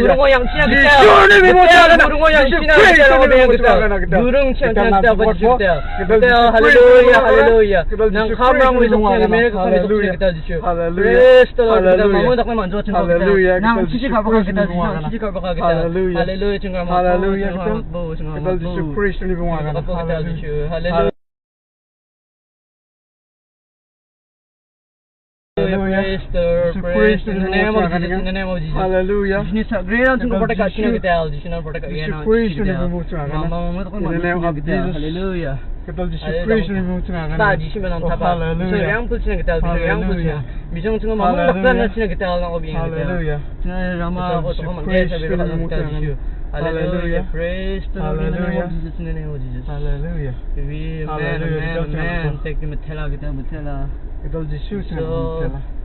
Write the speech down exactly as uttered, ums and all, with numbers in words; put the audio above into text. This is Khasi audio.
Burom Ïaid Shna ka kyrteng. Burom Ïaid Shna ka kyrteng. Burom Ïaid Shna ka kyrteng. Burom Ïaid Shna ka kyrteng. Haleluya, haleluya. Nang kham rang wi suk ïa ka miracle, ka miracle ka kyrteng Jisu. Praise the Lord. Haleluya. Nang shisha ka baka ka kyrteng Jisu. Shisha ka baka ka kyrteng. Haleluya. Haleluya. Haleluya. Praise the Lord. Haleluya. Praise the Lord. Praise the Lord. In the name of Jesus. In the name of Jesus. Hallelujah. Jisu Khrist nang protect ka kyrteng Jisu. Jisu Khrist nang protect ka kyrteng Jisu. Mama, mama, in the name of Jesus. Hallelujah. Ka kyrteng Jisu Khrist nang protect ka kyrteng. Jisu nang protect. Hallelujah. Jisu nang protect. Hallelujah. Hallelujah. Praise the Lord. In the name of Jesus. Hallelujah. Amen. Amen. Amen. Take the matela, get the matela. Ka kyrteng Jisu nang protect.